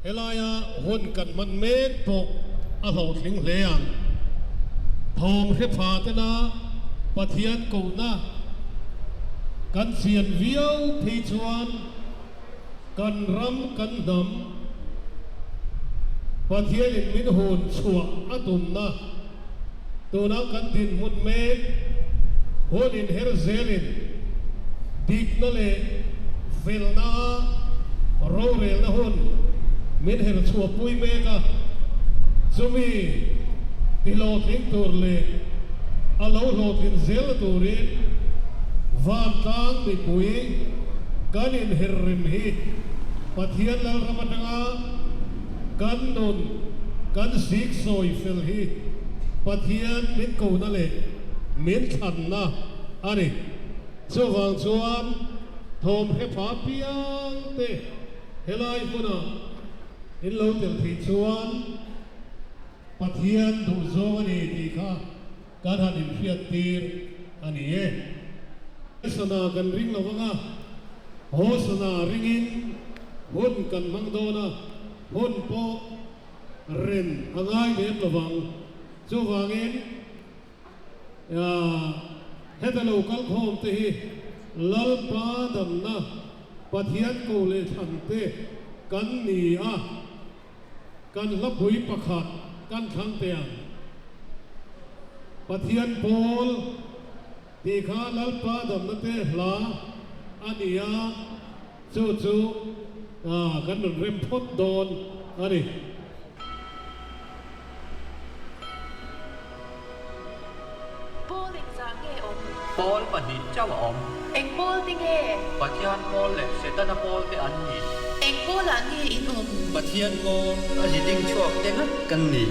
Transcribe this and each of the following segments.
Helaia hun kan hman mek pawh a hlawhtling hle ang. Thawm hre pha tena Pathian kohna kan chian viau phei chuan kan ram kan hnam Pathianin min hun chhuah a tumna tuna kan dinhmun mek hun inher zelin dikna leh felna a rorelna hun min her chhuahpui mek a, chumi ti hlawhtling tur leh a lo hlawhtlin zelna turin vantlang mipui kan inher rem hi Pathian Lalram atanga kan nun kan siksawi fel hi Pathian min kohna leh min thlanna a ni. Chuvang chuan thawm hre pha piang te helai hmunah in lo tel theih chuan Pathian duhzawng a ni tih kha kan han inhriat tir a ni e. Sana kan ring lo vang a, haw sana ringin hun kan hmang dawn a, hun pawh ren a ngai lem lo vang. Chuvangin. Heta lo kal khawm te hi Lalpa damna Pathian ko leh thlan te kan ni a, kan hlapui pakhat kan thlang teh ang. Pathian pawl tih kha Lalpa damna te hla a ni a, chu chu kan rawn rem phawt dawn a ni. Pawl engzah nge awm? Pawl pahnih chauh a awm. Eng pawl te nge? Pathian pawl leh Setana pawl te an ni. Eng pawlah nge in awm? Pathian pawl a ziding chhuak te ngat kan ni.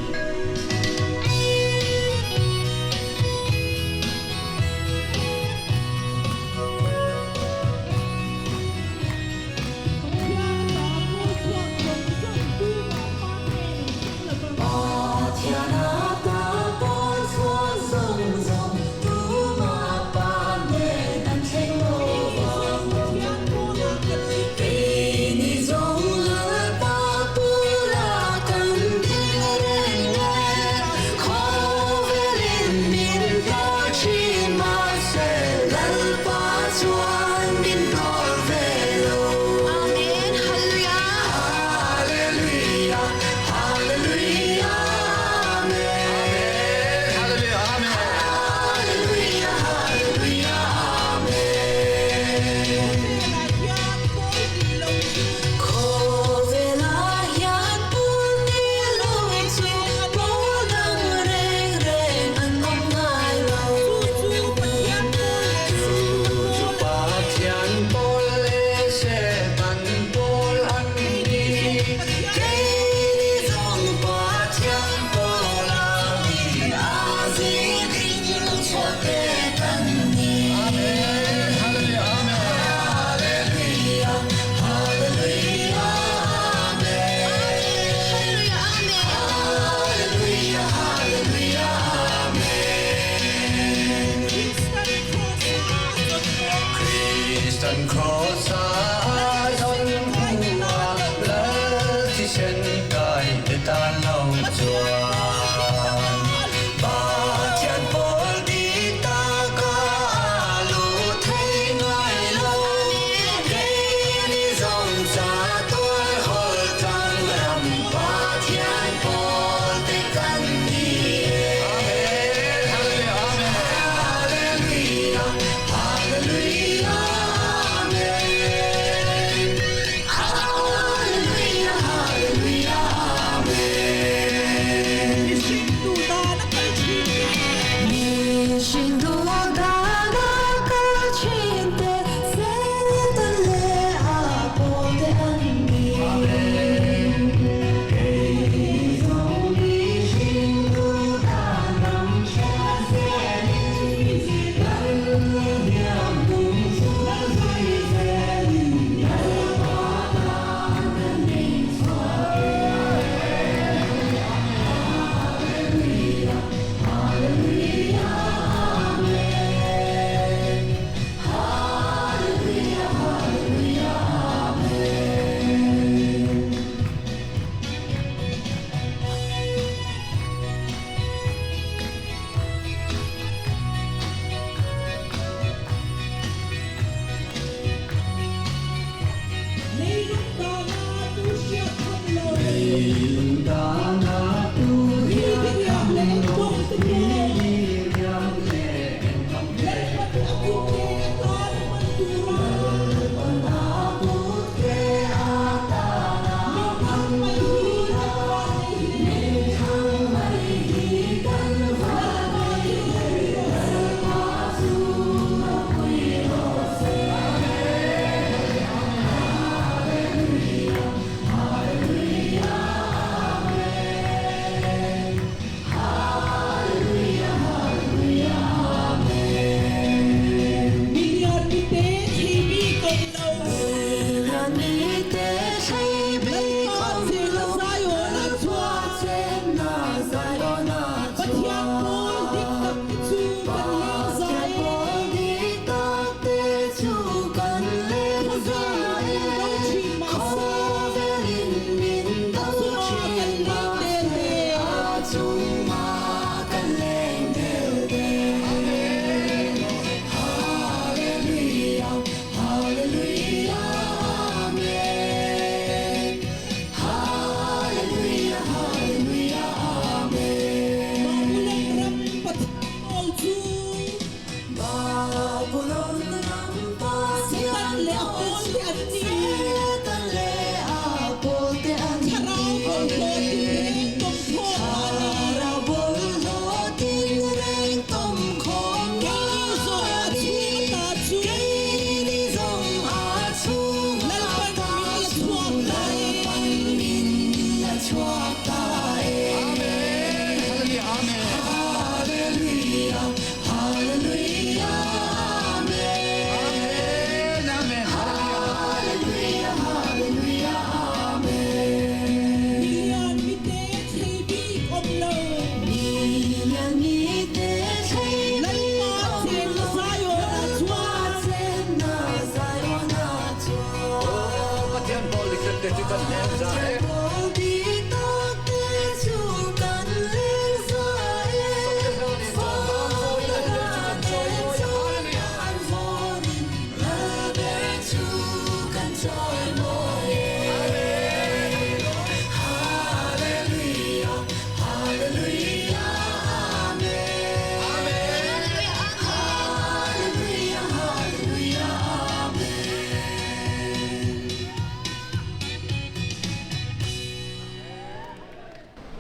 kan leng za e.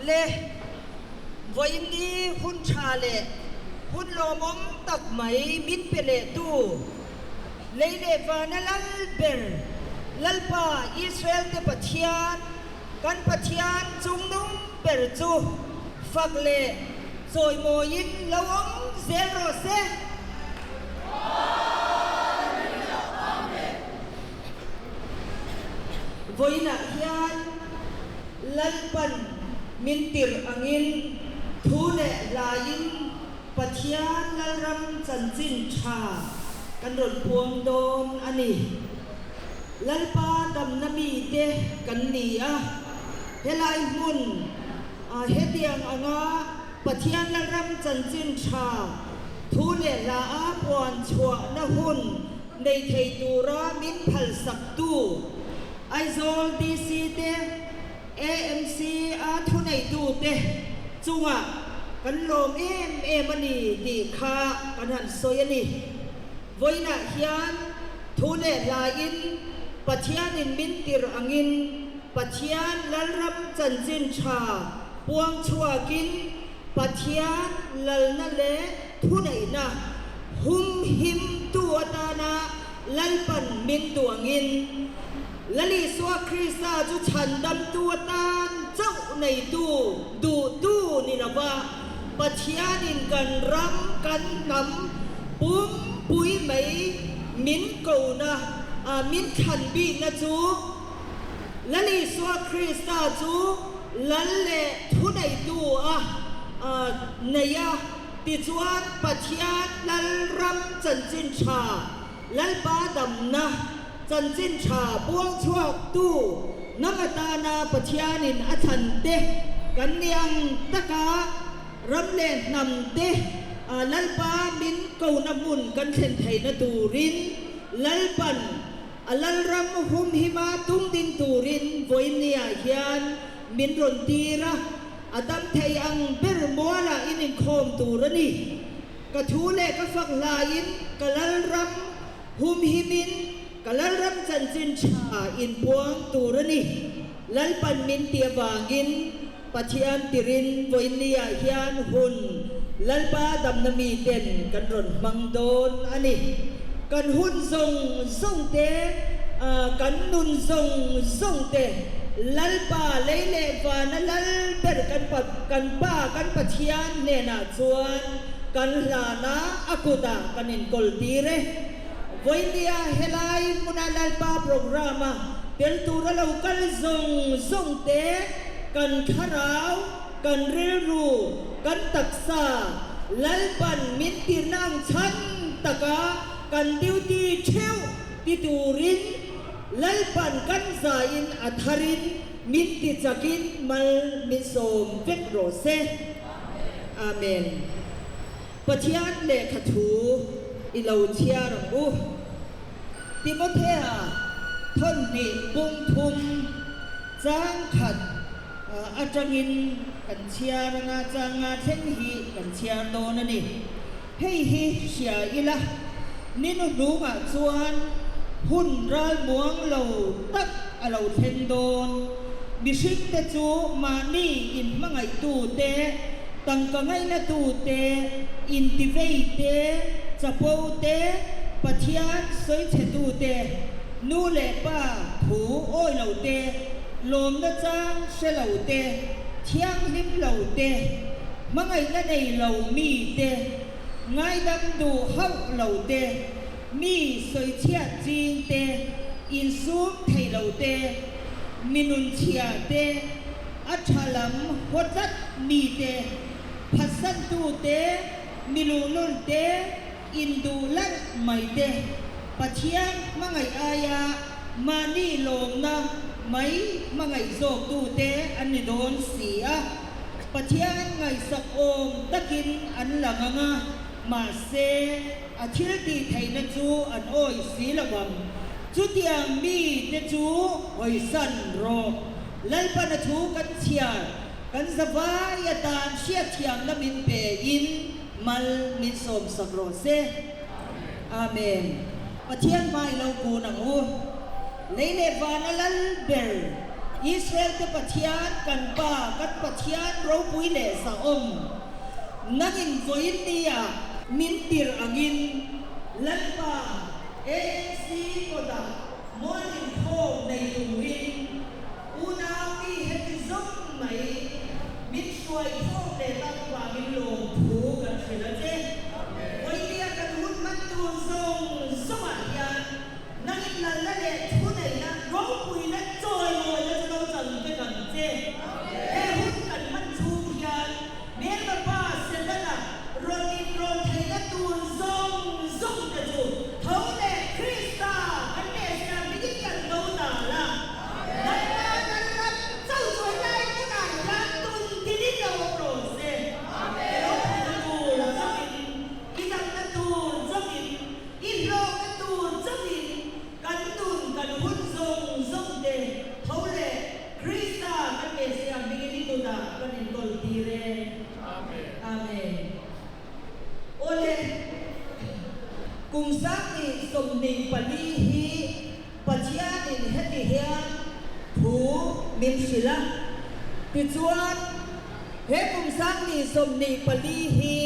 Le, vawiin ni hun tha leh hun lawmawm tak mai min pe leh tu, lei leh vana lal ber Lalpa Israel te Pathian, kan Pathian chungnung ber chu fak leh chawimawiin lo awm zel rawh se. Vawiinah hian Lalpan min tirh angin thu leh hlaiin Pathian Lalram chanchin tha kan rawn puang dawn a ni. Lalpa damna mite kan ni a, helai hmun hetiang anga Pathian Lalram chanchin tha thu leh hla a puan chhuahna hun nei thei tura min phalsaktu Aizawl DC te, AMC a thuneitute chungah kan lawm em em a ni tih kha kan han sawi a ni. Vawiinah hian thu leh hlaiin Pathianin min tirh angin Pathian Lalram chanchin tha puang chhuakin Pathian lalna leh thuneihna humhimtu atana Lalpan min duh angin Lal Isua Krista chu chhandamtu atan chauh neitu duhtu ni lova Pathianin kan ram kan hnam pumpui mai min kona min thlan bikna chu Lal Isua Krista chu Lal leh thuneitu a nei a. Tichuan, Pathian Lalram chanchin tha, Lalpa damna chanchin tha buang chhuaktu nang atana Pathianin a chhan te kan ni ang taka ram leh hnam te Lalpa min kona hmun kan thlen theihna turin Lalpan a Lalram humhima tungding turin vawiinniah hian min rawn tir a. A dam thei ang ber mualah in inkhawm tur a ni. Ka thu leh ka fak hlaiin ka Lalram humhimin ka Lalram chanchin tha inpuang tur a ni. Lalpan min ti avangin Pathian tirin vawiinniah hian hun Lalpa damna miten kan rawn hmang dawn a ni. Kan hun zawng zawng te, kan nun zawng zawng te Lalpa lei leh vana lal ber kan pa kan pa kan Pathian hnenah chuan kan hlan a, a kutah kan inkawl tir e. Vawinia helai hmuna Lalpa programme a tel tura lo kal zawng zawng te kan thlarau, kan rilru, kan taksa Lalpan min tirna ang chhan taka kan duty theuh ti turin Lalpan kan zaiin a tharin min ti chakin mal min sawm vek rawh se. Amen. Pathian lehkha thu i lo chhiar ang u. Timothea thawnhnih bung thum chang khat atangin kan chhiar anga changa thleng hi kan chhiar dawn a ni. Hei hi hria ila, ni nuhnungah chuan hun ralmuang lo tak a lo thleng dawn. Mihringte chu mahni inhmangaihtute, tangka ngainatute, intiveite, chapote, Pathian sawichhetute, nu leh pa thu awi lote, lawmna chang hre lote, thianghlim lote, Hmangaihna nei lo mite, ngaidam duh hauh lo te, mi sawichhiat ching te, insum thei lo te, mi nunchhia te, a tha lam haw tlat mi te, phatsantu te, mi luhlul te, induh larh mai te, Pathian hmangaih aia mahni lawmna mai hmangaih zawktute an ni dawn si a. Pathian ngaihsak awm takin an lang ang a, mahse, a thiltih theihna chu an awih si lo vang. Chutiang mite chu hawisan rawh. Lalpan a thu kan chhiar, kan zavai atan hriatthiamna min pein mal min sawmsak rawh se. Amen. Pathian hmai lo kun ang u. Lei leh vana lal ber, Israel te Pathian kan Pa, kan Pathian ropui leh zahawm, nangin vawiin nia min tirh angin Lalpa ANC kawtah mual inkhawm nei turin unau mi heti zawng mai min hruai khawm leh tak avangin lawmthu kan hrilh a che. Vawinia kan hun hman tur zawng zawngah hian nangin lalna leh thuneihna ropuina chawimawina chu lo chang vek ang che. He hun kan hman chhung hian Hmelma pa Setana rawn inrawn theihna tur zawng zawng te chu tho leh Krista kan lehzia hmingin kan do dal a. Lalpa kan ram chauh chu helai hmunah hian tun dinin lo awm rawh se. I ropuina tur chauhin, i damna tur chauhin, i hlawkna tur chauhin kan nun kan hun zawng zawng te tho leh Krista kan Messiah hmingin i kutah kan inkawl tir e. Amen. Awle, kum 2024 hi Pathianin heti hian thu min hrilh a. Tichuan, he kum 2024 hi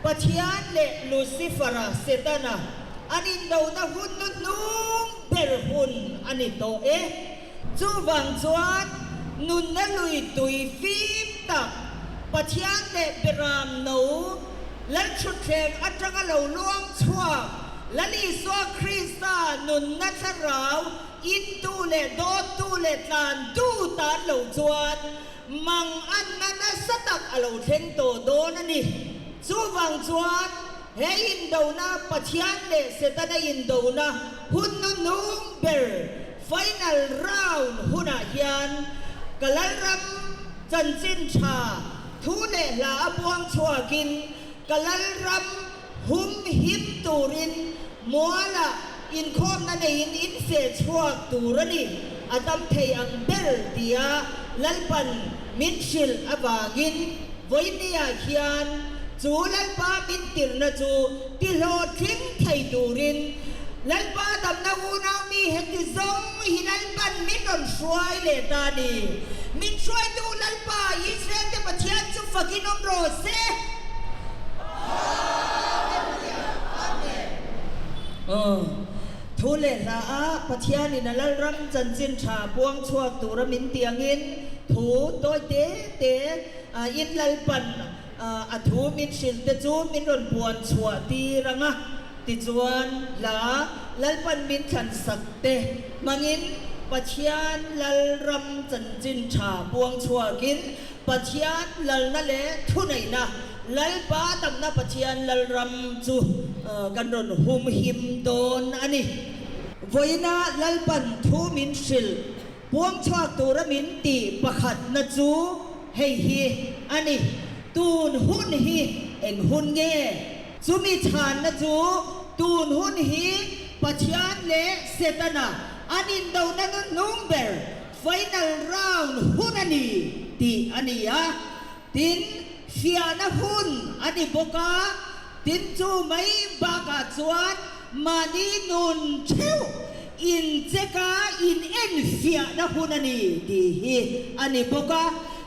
Pathian leh Lucifer-a, Setana, an indona hun hnuhnung ber hun a ni tawh e. Chuvang chuan nunna lui tui fim tak Pathian leh Beram no Lalthutthleng atanga lo luang chhuak Lal Isua Krista nunna thlarau intu leh dawttu leh tlantu tan lo chuan mang anna nasa tak a lo thleng tawh dawn a ni. Chuvang chuan he indona Pathian leh Setana indona hun hnuhnung ber final round hunah hian ka Lalram chanchin tha thu leh hla a puang chhuakin ka Lalram hum him turin mualah inkhawmna neiin in feh chhuak tur a ni, a tam thei ang ber tia Lalpan min hrilh avangin vawinia hian chu Lalpa min tirhna chu tihlawhtling thei turin Lalpa damna unau mi heti zawng hi Lalpan min rawn hruai leh ta a ni. Min hruaitu Lalpa Israel te Pathian chu fakin awm rawh se. Aw, thu leh hla a Pathianin a Lalram chanchin tha puang chhuak tura min ti angin thu tawi te te in Lalpan a thu min hrilh te chu min rawn puan chhuah tir ang a, tichuan hla Lalpan min thlan sak te hmangin Pathian Lalram chanchin tha puang chhuakin Pathian lalna leh thuneihna, Lalpa damna Pathian Lalram chu kan rawn humhim dawn a ni. Vawiina Lalpan thu min hrilh puangchhuak tura min tih pakhatna chu hei hi a ni, Tun hun hi eng hun nge? Chumi chhanna chu tun hun hi Pathian leh Setana an indona hnuhnung ber Final round hun a ni tih a ni a, tin fiahna hun a ni bawk a, tin chu mai bakah chuan mahni nun theuh incheck a inenfiahna hun a ni tih hi a ni bawk a,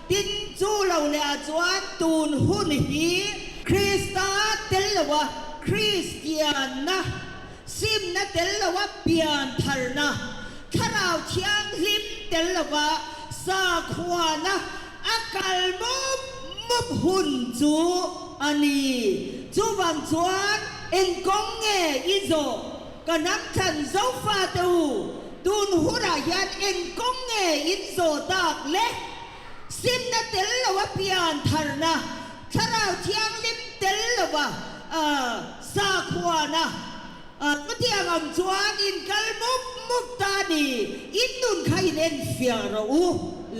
tin chu lo leh ah chuan tun hun hi Krista tel loa Kristianna Simna tel loa pian tharna, Thlarau Thianghlim tel lova sakhuana a kal mup mup hun chu a ni. Chuvang chuan eng kawng nge i zawh? Ka hnam thlan Zofate u, tun hunah hian eng kawng nge in zawh tak le? Simna tel loa pian tharna, Thlarau Thianghlim tel lova sakhuana. Chutiang ang chuan in kal mup mup ta a ni, in nun kha in enfiah rawh u,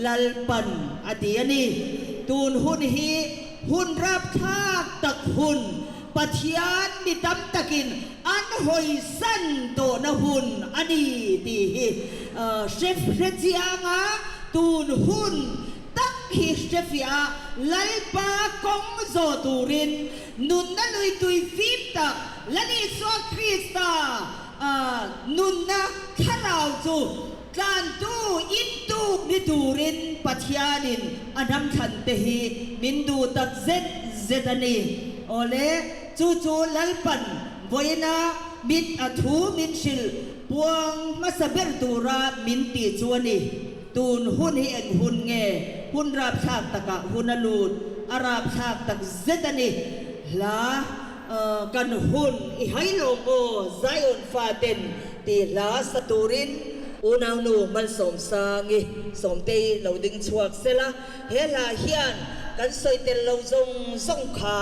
Lalpan a ti a ni. Tun hun hi hun rapthlak tak hun, Pathian mi tam takin an hawisan tawhna hun a ni tih hi hre hre chiang a, tun hun tak hi hre fiah a, Lalpa kawng zawh turin Nunna lui tui fim tak Lal Isua Krista nunna thlarau chu tlantu intu ni turin Pathianin a hnamthlan te hi min duh tak zet zet a ni. Awle, chu chu Lalpan vawiina mit a thu min hrilh puang hmasa ber tura min tih chu a ni. Tun hun hi eng hun nge? Hun rapthlak takah hun a lut, a rapthlak tak zet a ni. Hla kan hun i hai lawng aw Zion faten tih hla sa turin unaunu Malsawmsangi Sawmtei lo ding chhuak sela, he hla hian kan sawi tel lo zawng zawng kha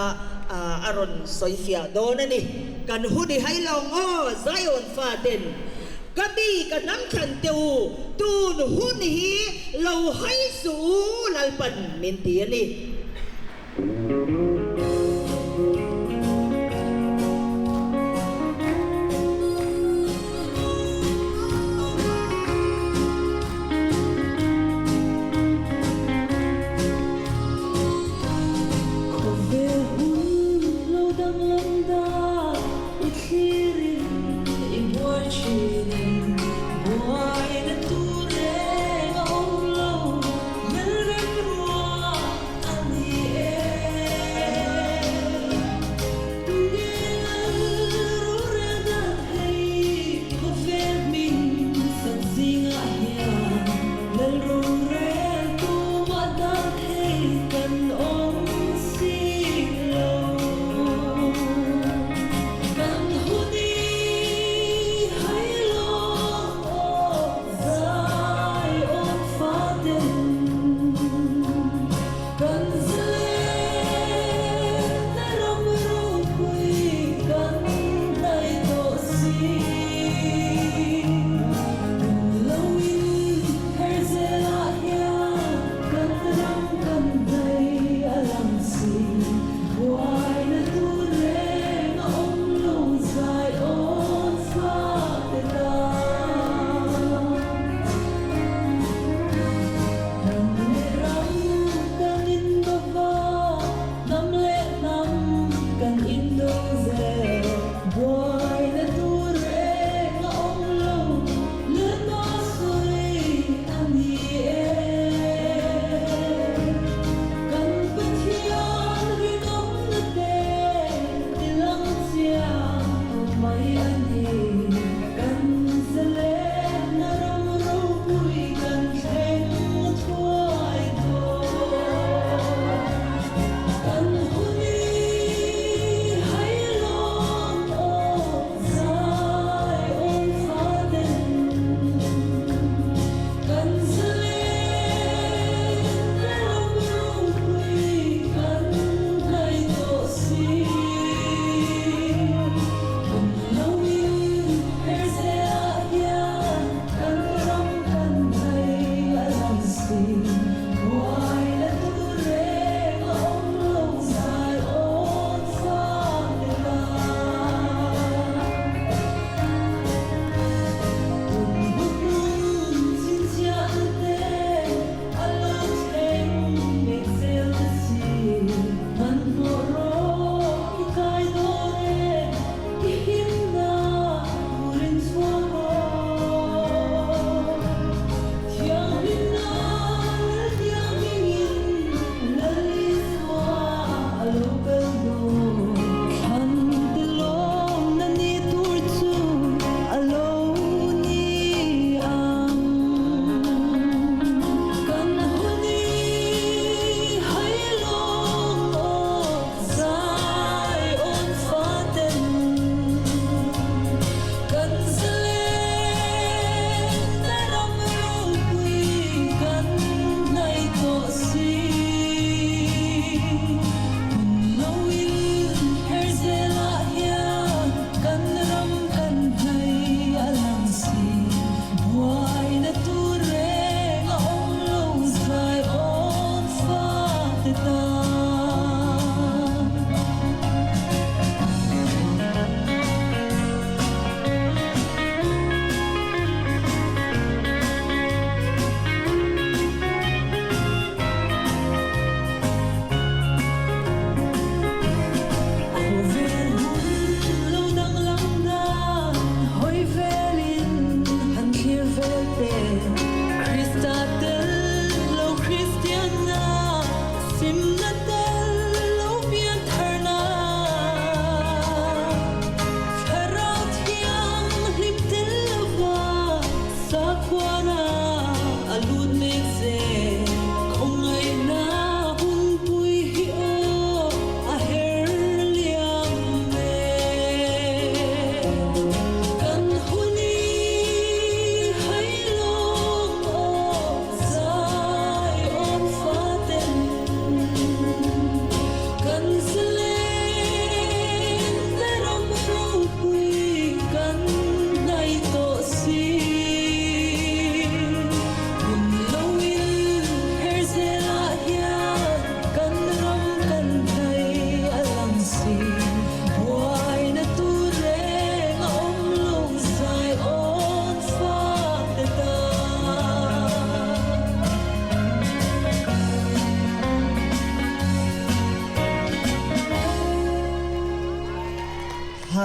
a rawn sawi fiah dawn a ni. Kan hun i hai lawng aw Zion faten. Ka mi ka hnam thlan teh u, tun hun hi lo hai suh u Lalpan min ti a ni. Khawvel hun lo danglam dan i thlirin i buai thin em? Buaina tur reng a awm lo, Lalrem ruah a ni e.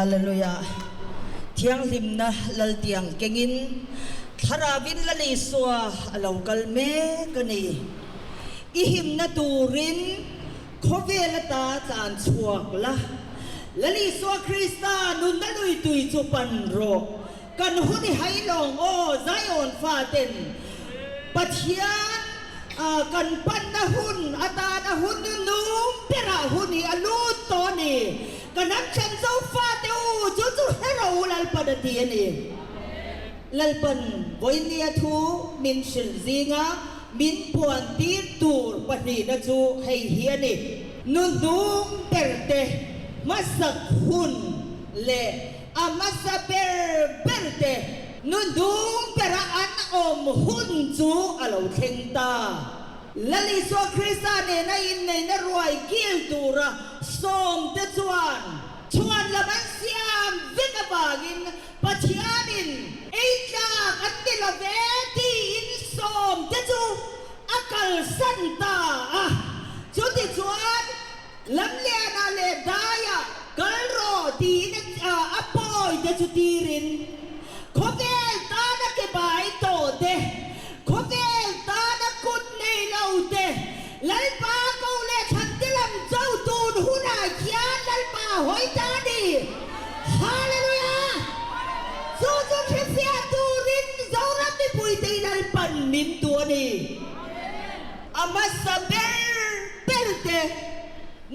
Hallelujah! Thianghlimna Laltiang kengin Thlaravin Lal Isua a lo kal mek a ni. I himna turin khawvel ata tlan chhuak la, Lal Isua Krista nunna lui tui chu pan rawh. Kan hun i hai lawng aw Zion faten Pathian kan panna hun atana hun nunung berah hun hi a lut tawh a ni. Ka hnam then zo fate u chu chu hero u Lalpan a ti a ni. Lalpan vawinia thu min hrilh zinga min puan tir tur pahnihna chu hei hi a ni. Nunung berte hmasak hun leh A hmasa ber ber te nundung bera an awm hun chu a lo thleng ta. Lal Isua Krista nena inneihna ruai kil tura sawm te chuan chhuan lam an siam vek avangin Pathianin ei tlak an ni lo ve tiin sawm te chu a kalsan ta a. Chutichuan Lamliana leh Daia kal rawh tiin a pawi te chu tirin, Khawvel tana ke bai tawh te, khawvel tana kut nei lo te, Lalpa ko leh thlan te lam cho tun hunah hian Lalpa hawi ta a ni. Hallelujah! Chu chu hrefiah turin Zoram mipuite i Lalpan min duh a ni. A hmasa ber ber te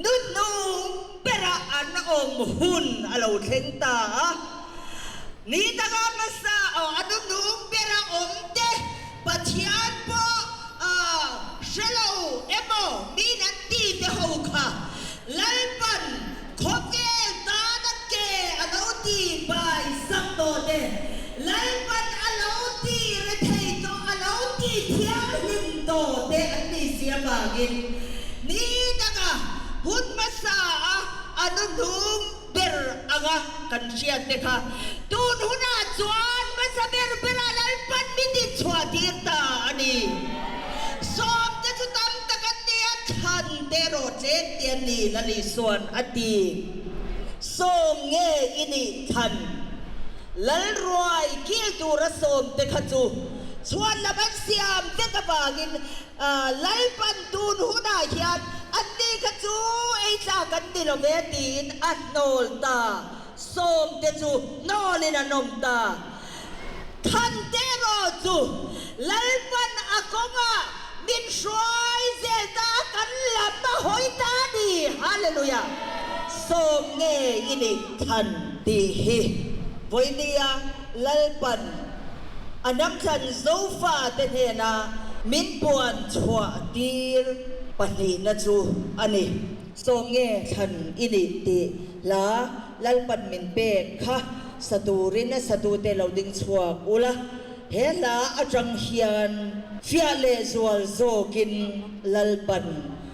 nunung bera an awm hun a lo thleng ta a. Ni danga hmasa a nunung bera awm te Pathian pawh hre lo emaw min an ti te ho kha Lalpan khawvel tana ke a lo ti bai sak tawh te, Lalpan a lo ti rethei tawh, a lo ti thianghlim tawh te an ni si avangin ni danga hun hmasa a a nuhnung ber anga kan hriat te kha tun hunah chuan hmasa ber berah Lalpan min inchhuah tir ta a ni. Sawm te chu tam tak an ni a, thlan te erawh tlem te an ni, Lal Isua'n a ti. Sawm nge i nih thlan? Lal ruai kil tura sawm te kha chu chhuan lam an siam vek avangin Lalpan tun hunah hian anni kha chu ei tlak an ni lo ve tiin a hnawl ta. Sawm te chu hnawlin an awm ta. Than te erawh chu Lalpan a kawngah min hruai zel ta a kan lam a hawi ta a ni. Hallelujah! Sawm nge i nih than tih hi vawinia Lalpan a hnamthlan Zofa te hnena min puan chhuah tir pahnihna chu a ni. Sawm nge thlan i nih tih hla Lalpan min pek kha sa turin a satute lo ding chhuak ula, he hla atang hian fiah leh zual zawkin Lalpan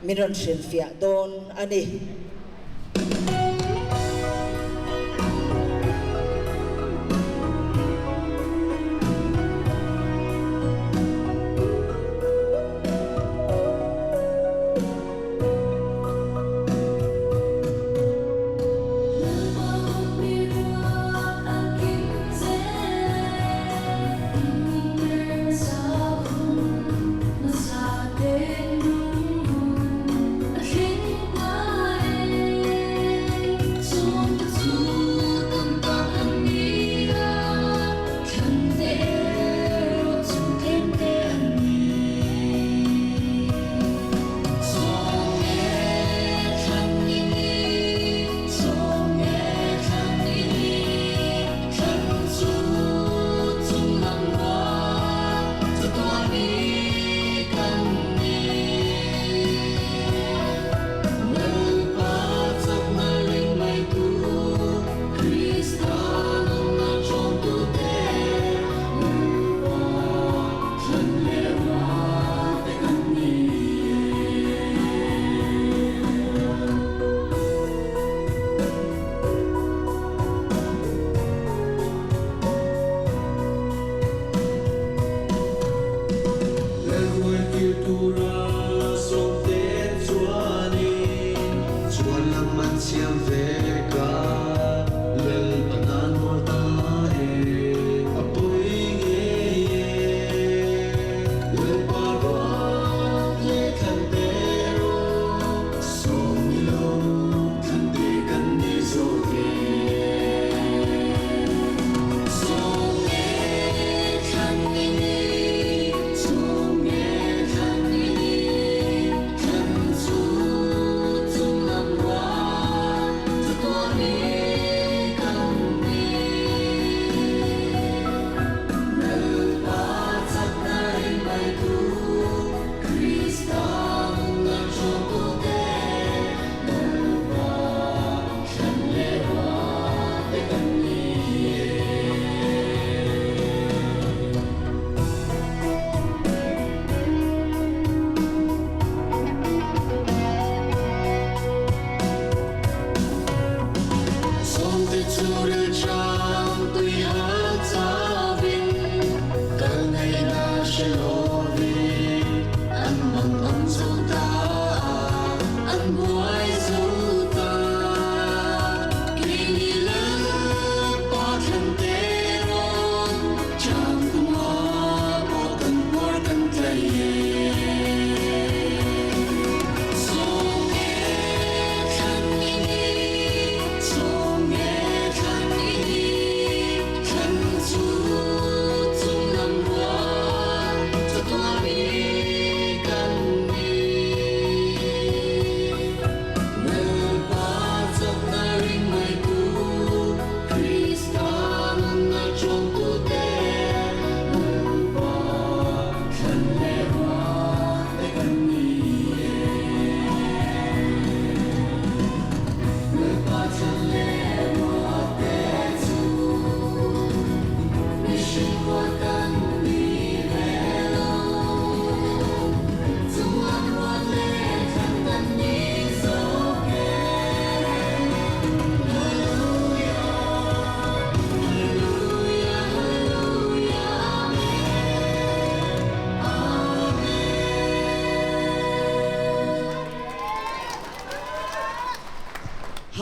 min rawn hrilhfiah dawn a ni.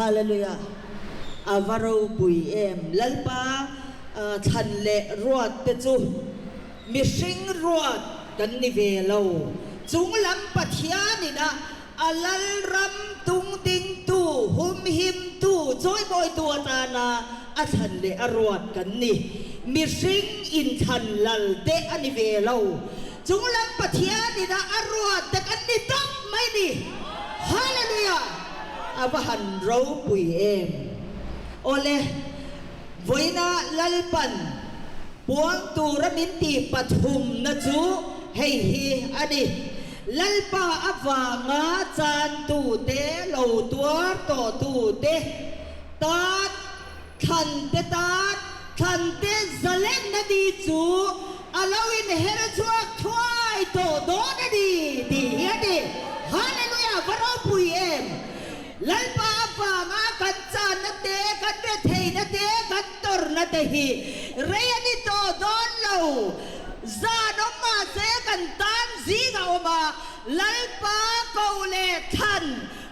Hallelujah! A va ropui em! Lalpa thlan leh ruat te chu mihring ruat kan ni ve lo. Chung lam Pathianin a a Lalram tungdingtu, humhimtu, chawimawitu atana a thlan leh a ruat kan ni. Mihring inthlan lal te a ni ve lo. Chung lam Pathianin a a ruat te kan ni tawp mai ni. Hallelujah! A va han ropui em! Awle, vawiina Lalpan puang tura min tih pathumna chu hei hi a ni, Lalpa avanga chantute lo tuar tawhtute tan, Thlante tan, thlante zalenna ni chu a lo inher chhuak thuai tawh dawn a ni tih hi a ni. Hallelujah! Va ropui em! Lalpa avanga kan channa te, kan retheihna te, kan tawrhna te hi rei a ni tawh dawn lo. Zan awm mahse kan tan zing a awm a, Lalpa ko leh thlan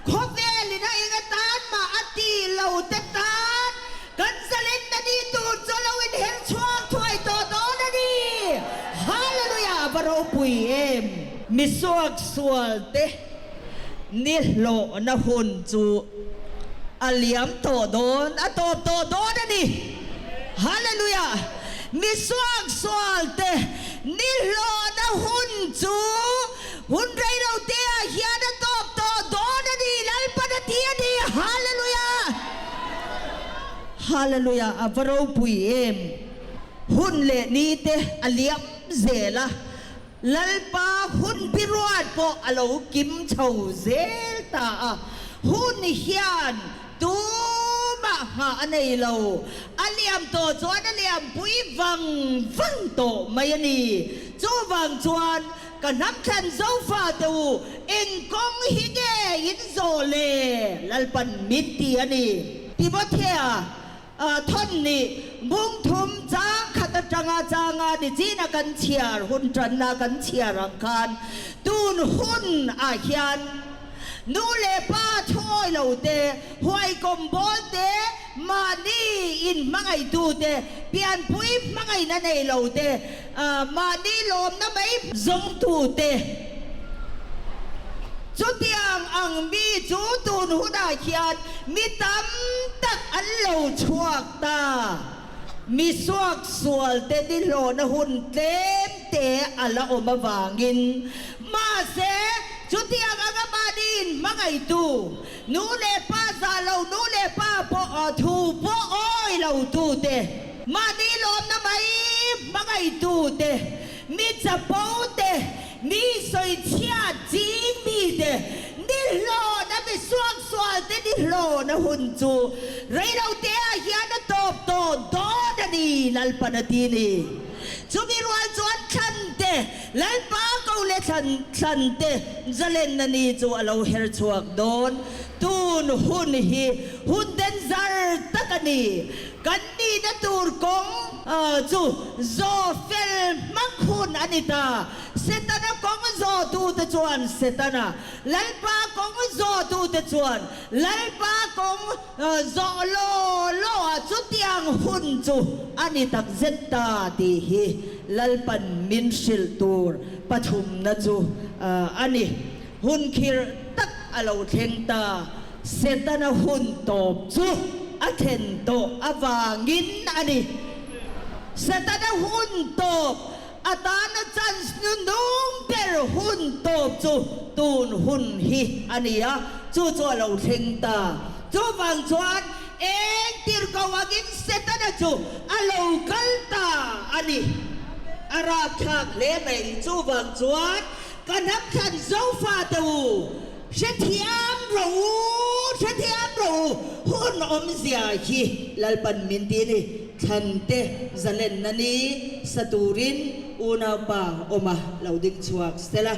Khawvelin a eng atan mah a ti lo te tan kan zalenna ni tur chu lo inher chhuak thuai tawh dawn a ni. Hallelujah! A va ropui em! Misuak sual te ni hlawhna hun chu a liam tawh dawn, a tawp tawh dawn a ni. Hallelujah! Misuak sual te ni hlawhna hun chu Hun rei lo te ah hian a tawp tawh dawn a ni, Lalpan a ti a ni, Hallelujah! Hallelujah, a va ropui em! Hun leh ni te a liam zel a, Lalpa hun biruat pawh a lo kim chho zel ta a, hun hian tumah nghah a nei lo, a liam tawh chuan a liampui vang vang tawh mai a ni. Chuvang chuan Ka hnam thlan Zofa te u, eng kawng hi nge in zawh le? Lalpan min ti a ni. Timothea thawn nih bung thum chang khat atanga changa nichina kan chhiar hun tanna kan chhiar ang khan tun hun ah hian nu leh pa thuawi lo te, huaikawm bawl te, mahni in hmangaihtu te, pianpui hmangaihna nei lo te, Mahni lawmna mai zawngtute chutiang ang mi chu tun hunah hian mi tam tak an lo chhuak ta. Mi suaksualte nihlawhna hun tlem te a la awm avangin. Mahse, chutiang anga mahni inhmangaihtu, nu leh pa zah lo, nu leh pa pawh thu pawh awi lotute, Mahni lawmna mai hmangaihtute, mi chapute, mi sawichhiat ching mite, ni hlawhna mi suaksualte ni hlawhna hun chu reiloteah hian a tawp tawh dawn a ni, Lalpan a ti ni. Chumi rual chuan thlante, Lalpa ko leh thlan thlante zalenna ni chu a lo her chhuak dawn. Tun hun hi hun den zar tak a ni. Kan nihna tur kawng chu zawh fel hmak hun a ni ta. Setana kawng zawhtute chuan Setana, Lalpa kawng zawhtute chuan Lalpa kawng zawh law law ah chutiang hun chu a ni tak zet ta tih hi Lalpan min hrilh tur pathumna chu a ni. Hun khirh tak a lo thleng ta. Setana hun tawp chu a thlen tawh avangin a ni. Setana hun tawp atana chance nunung ber hun tawp chu tun hun hi a ni a, chu chu a lo thleng ta. Chuvang chuan eng tirhko angin Setana chu a lo kal ta a ni. A rapthlak hle mai. Chuvang chuan ka hnam thlan Zofate u, Hrethiam rawh u, hrethiam rawh u, hun awmzia hi Lalpan min ti ni, thlante zalenna ni sa turin unaupa awma lo ding chhuak sela.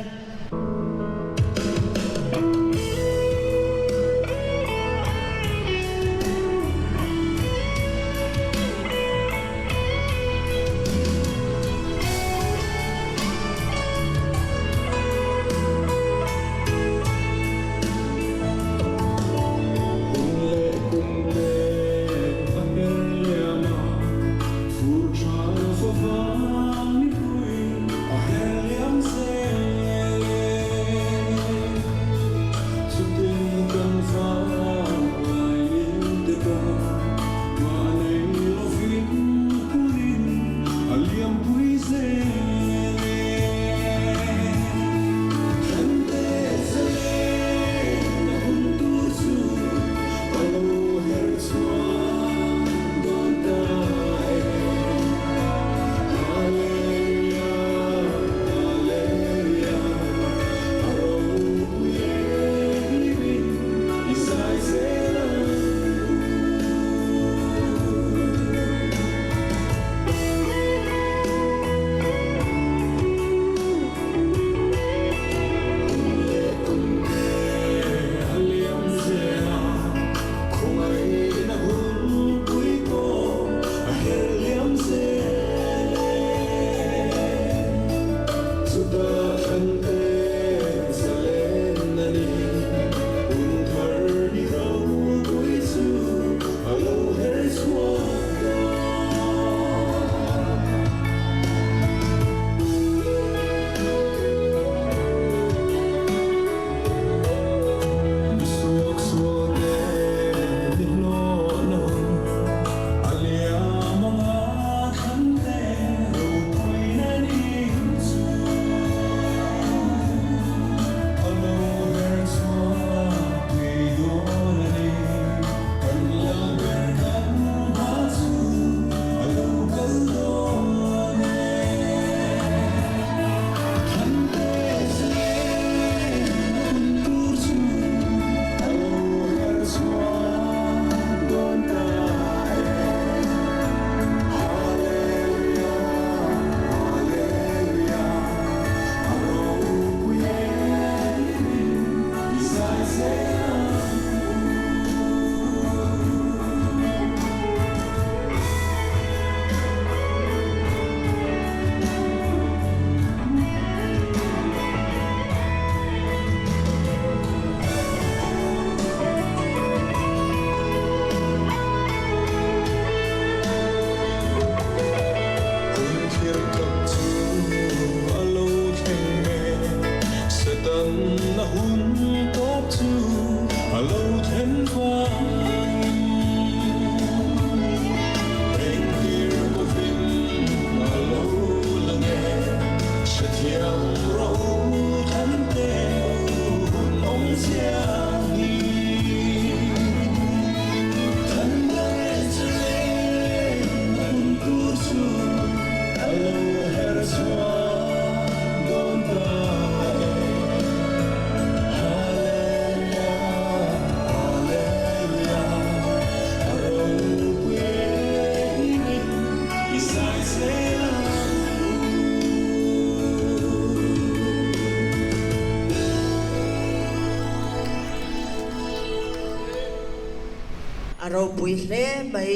A ropui hle mai.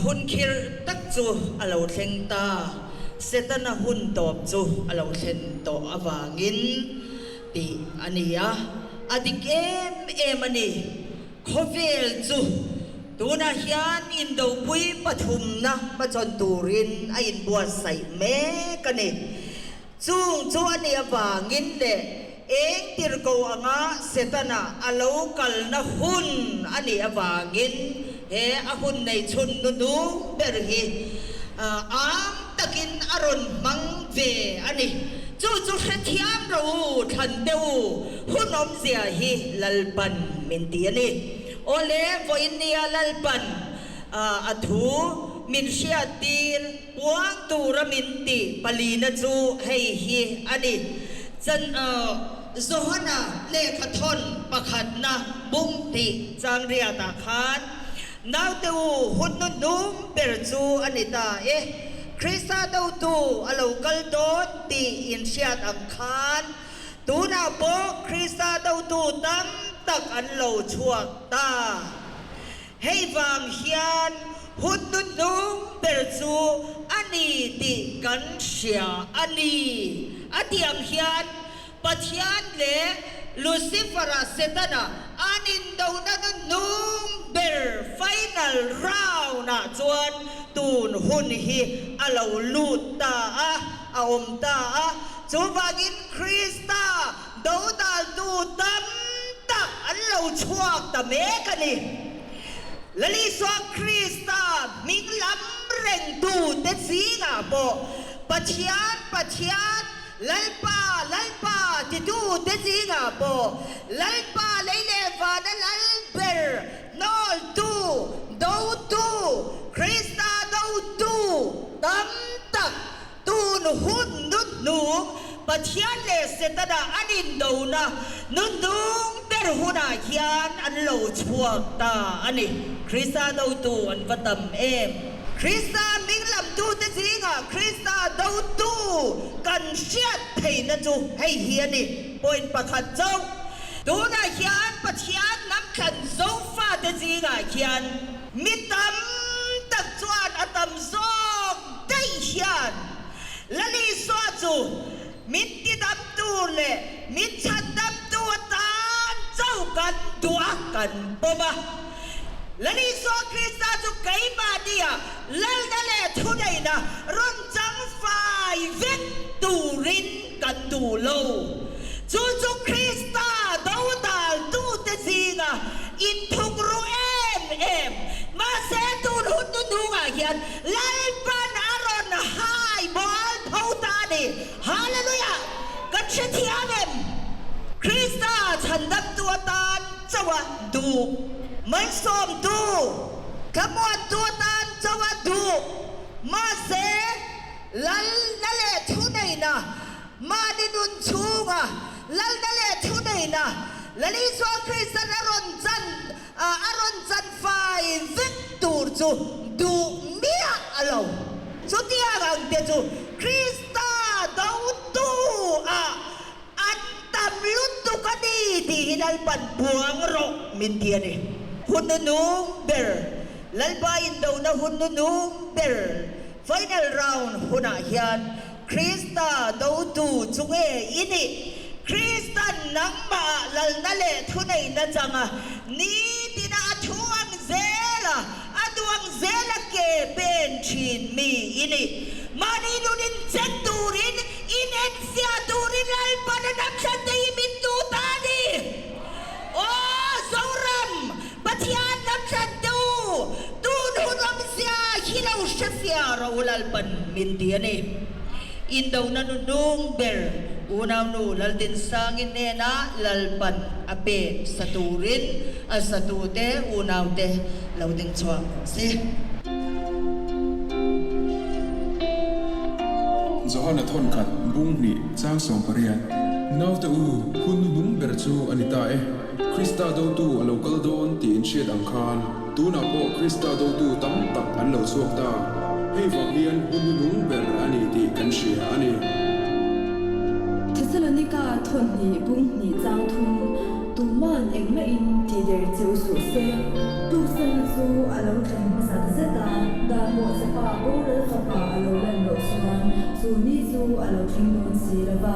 Hun khirh tak chu a lo thleng ta. Setana hun tawp chu a lo thlen tawh avangin tih a ni a. A dik em em a ni. Khawvel chu tunah hian indopui pathumna hmachhawn turin a inbuatsaih mek a ni. Chung chu a nih avangin leh eng tirhko anga Setana a lo kalna hun a nih avangin he a hun nei chhun nunung ber hi am takin a rawn hmang ve a ni. Chu chu hrethiam rawh u, thlan teh u, hun awmzia hi Lalpan min ti a ni. Awle, vawiin nia Lalpan a thu min hriattir. Puang tura min tih palina chu hei hi a ni, Chan Johana lehkhathawn pakhatna bung tih changriatah khan, Naute u hun hnuhnung ber chu a ni ta e, Krista dotu a lo kal dawn tih in hriat ang khan, tunah pawh Krista dotu tam tak an lo chhuak ta. Hei vang hian hun hnuhnung ber chu a ni tih kan hria a ni. A tih ang hian Pathian leh Lucifer-a, Setana, an indona hnuhnung ber final round-ah chuan tun hun hi a lo lut ta a, a awm ta a. Chuvangin Krista Dodaltu tam tak an lo chhuak ta mek a ni. Lal Isua Krista hming lam rengtute zingah pawh Pathian, Pathian, Lalpa, Lalpa titute zingah pawh Lalpa lei leh vana lal ber hnawltu, dotu, Krista dotu tam tak Tun hun nuthnung Pathian leh Setana an indona nuthnung ber hunah hian an lo chhuak ta a ni. Krista dotu an va tam em? Krista hming lamtute zingah Krista dotu kan hriat theihna chu hei hi a ni, point pakhat chauh. Tunah hian Pathian hnam thlan Zofate zingah hian mi tam tak chuan a tam zawk Daih hian Lal Isua chu min tidamtu leh min chhandamtu atan chauh kan duh a, kan pawm a. Lal Isua Krista chu keimahnia lalna leh thuneihna rawn chang fai vek turin kan duh lo. Chu chu Krista dodaltute zinga inthukru em em. Mahse tun hun hnuhnungah hian Lalpan a rawn hai mual pho ta a ni. Hallelujah! Kan hrethiam em? Krista chhandamtu atan chauh a duh. Malsawmtu, thlamuantu atan chauh a duh. Mahse, Lalna leh thuneihna, mahni nun chhunga Lalna leh thuneihna, Lal Isua Kristan a rawn chan A rawn chan fai vek tur chu duh miah a lo. Chutiang ang te chu Krista dotu ah an tam lutuk a ni tih hi Lalpan buang rawh min ti a ni. Hun nunung ber, Lalpa indona hun nunung ber final round hunah hian Krista dotu chu nge i nih? Kristan nangmah lalna leh thuneihna changa nitina a thu ang zela, a duang zela ke pen thin mi i nih. Mahni nunin check turin, inenfiah turin Lalpan a hnamthlan te hi min duh ta a ni. Aw Zoram, Pathian hnamthlan te u, tun hun awmzia hi lo hrefiah rawh u Lalpan min ti a ni. Indona nuhnung ber unaunu Laldinsangin hnenah Lalpan a pek sa turin a satute unaute lo ding chhuak rawh se. Johana thawnkhat bung hnih chang 18, Naute u, hun hnuhnung ber chu a ni ta e. Krista dotu a lo kal dawn tih in hriat ang khan, tunah pawh Krista dotu tam tak an lo chhuak ta. Hei vang hian hun hnuhnung ber a ni tih kan hria a ni. Thesalonika thawhnih bung hnih chang thum, Tuman engmah in tih der che u suh se. a lo thleng dawn si lo va.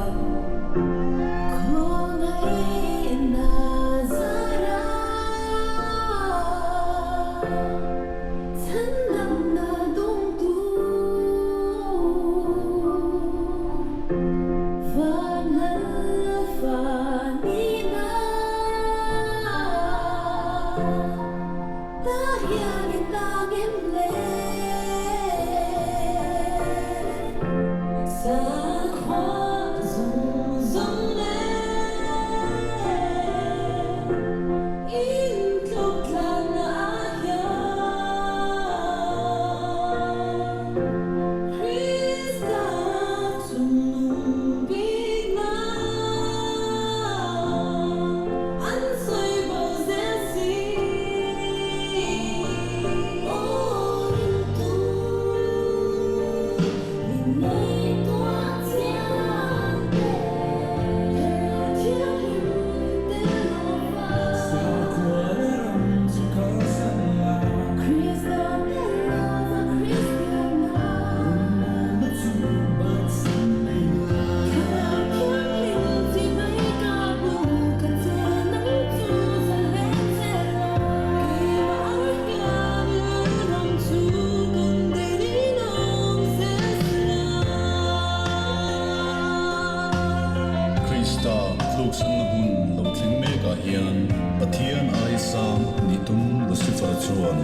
Krista tluksanna hun lo thleng mekah hian Pathian ai sang nih tum Lucifer chuan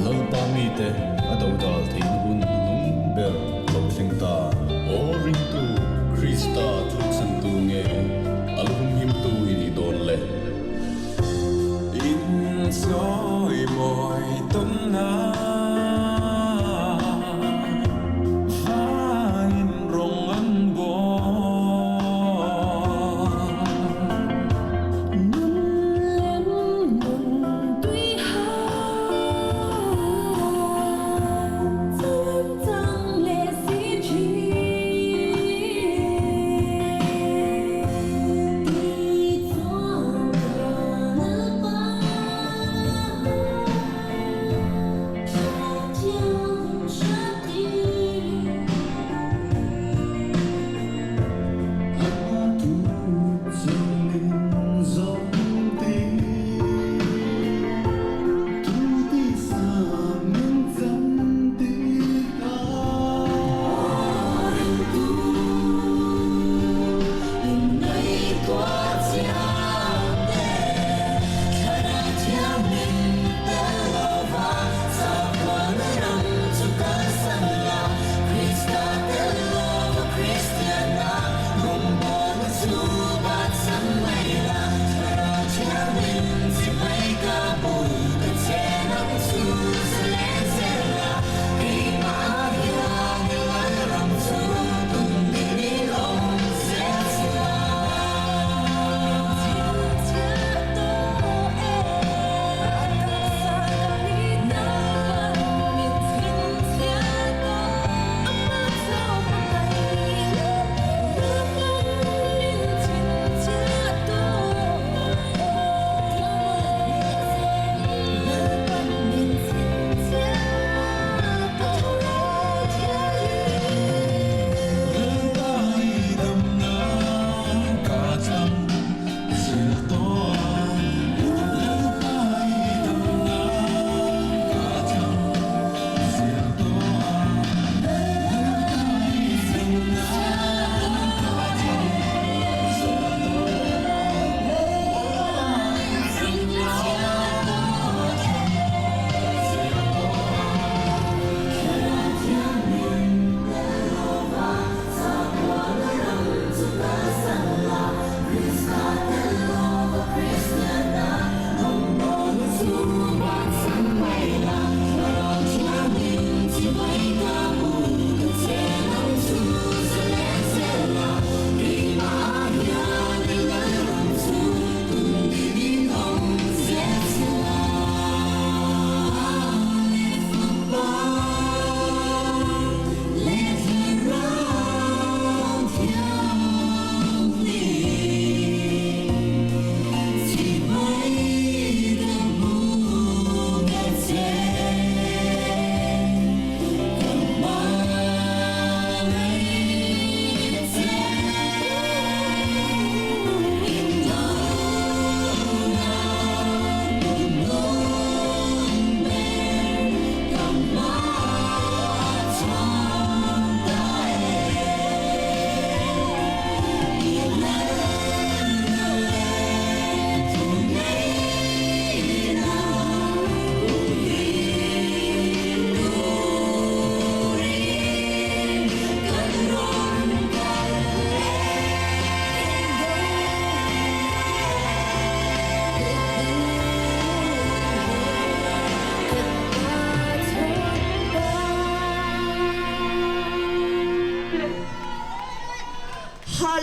Lalpa mite a dodal theihna hun hnuhnung ber lo thleng ta. Aw ringtu, Krista tluksantu nge a lu humhimtu i nih dawn le? In sawi mawi tawnna Vangin rawng an bawl. Nun lem nun tui hang Chuan chang leh si thin.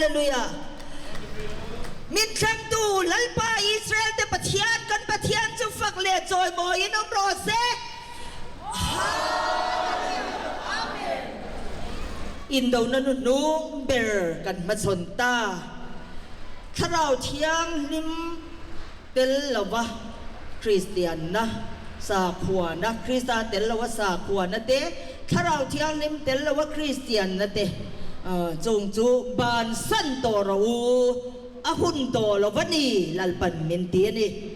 Halleluiah! Min thlangtu Lalpa Israel-te Pathian, kan Pathian chu fak leh chawimawiin awm rawh se. Halleluiah! Amen! Indona nu hnung ber kan hmachhawn ta. Thlarau Thianghlim tel lova Kristianna, sakhuana, Krista tel lova sakhuana te, Thlarau Thianghlim tel lova Kristianna te chung chu bansan tawh rawh u, a hun tawh lova ni Lalpan min ti a ni.